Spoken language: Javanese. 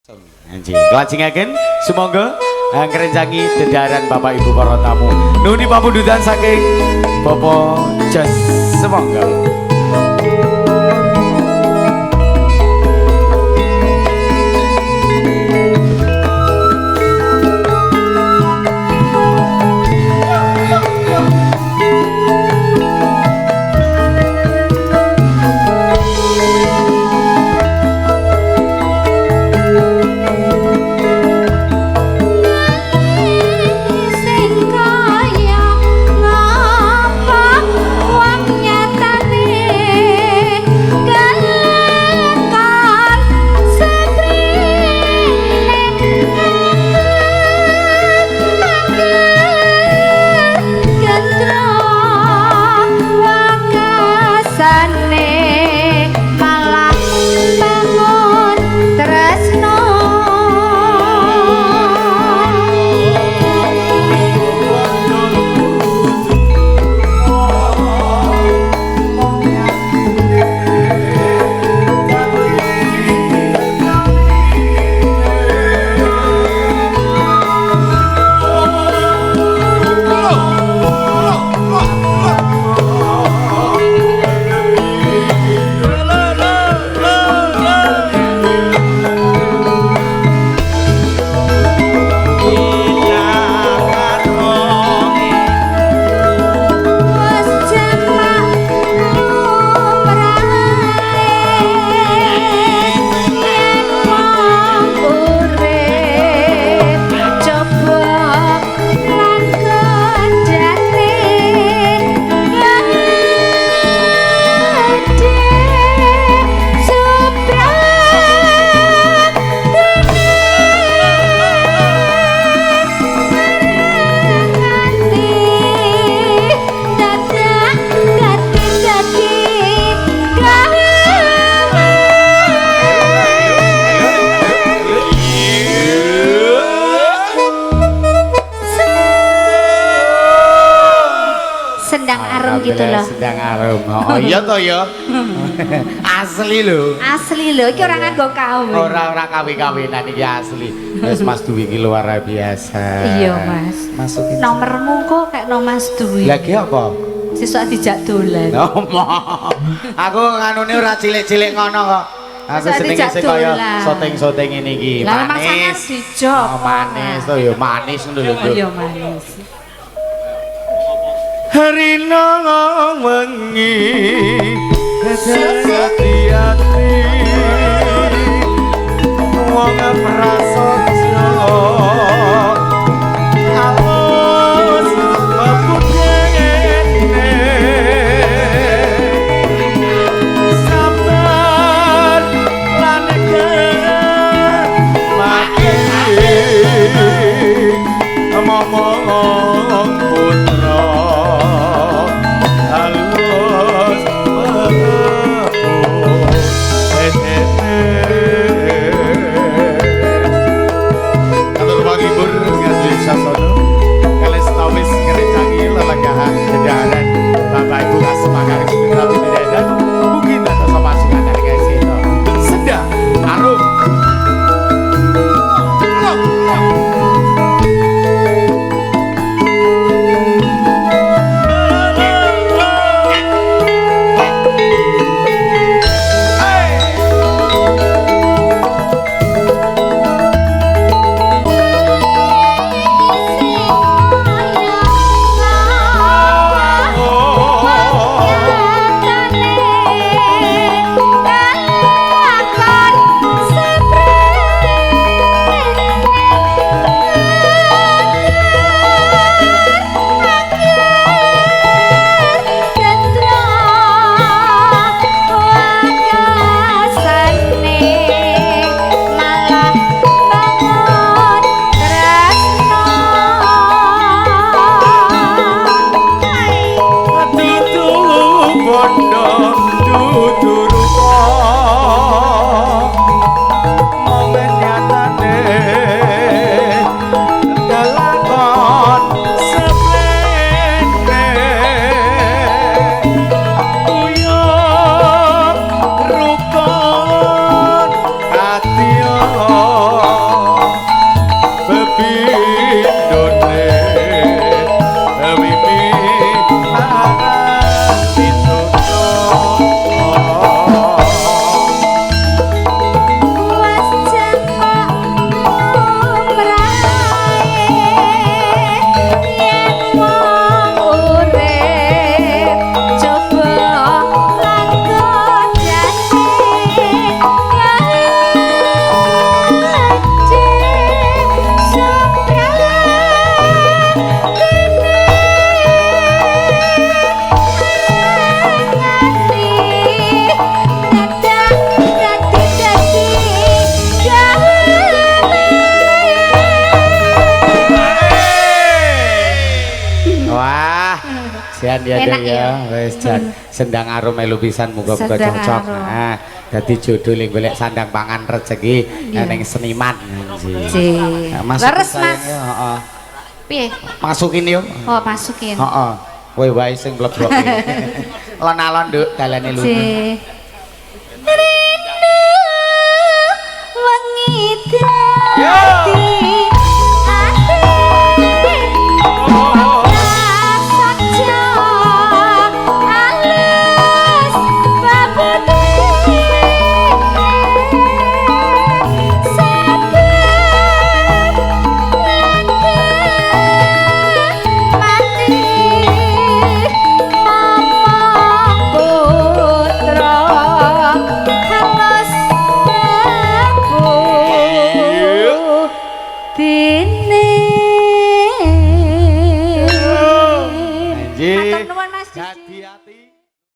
Anjing. Kelajengaken sumangga ngrencangi dedaran Bapak Ibu para tamu. Nuhun pamundutan saking Bapak Jos sumangga. Gitu loh. Sendang arum. Oh iya toh ya. Asli lho. Asli lho, iki ora nganggo KW. Ora KW-KW-nan iki asli. Wis Mas Dwi iki luar biasa. Iya, Mas. Masukin. Nomormu kok kayak no Mas Dwi. Lagi apa? Sesuk dijak dolan. Aku nganune ora cilik-cilik ngono kok. Aku senenge sing kaya syuting-syuting ngene iki. Manis. Lah oh, manis to ya, manis ngono lho. Iya, manis. Rina wengi setiati wong prasaja alus meputene sabar lan mati momong putra halus meputene. Jan ya, Enak Dek, ya. Wis jan sendang arum melu pisan, muga-muga Sendang cocok. arum. Nah, dadi jodoh ling golek sandang pangan rezeki ning seniman. Nggih. Nah, masukin Leres, sayang, Mas. ya, heeh. Piye? Masukin yo. Oh, masukin. Heeh. Kowe wae sing mlebok. Alon-alon, Nduk, dalane lho. Nggih.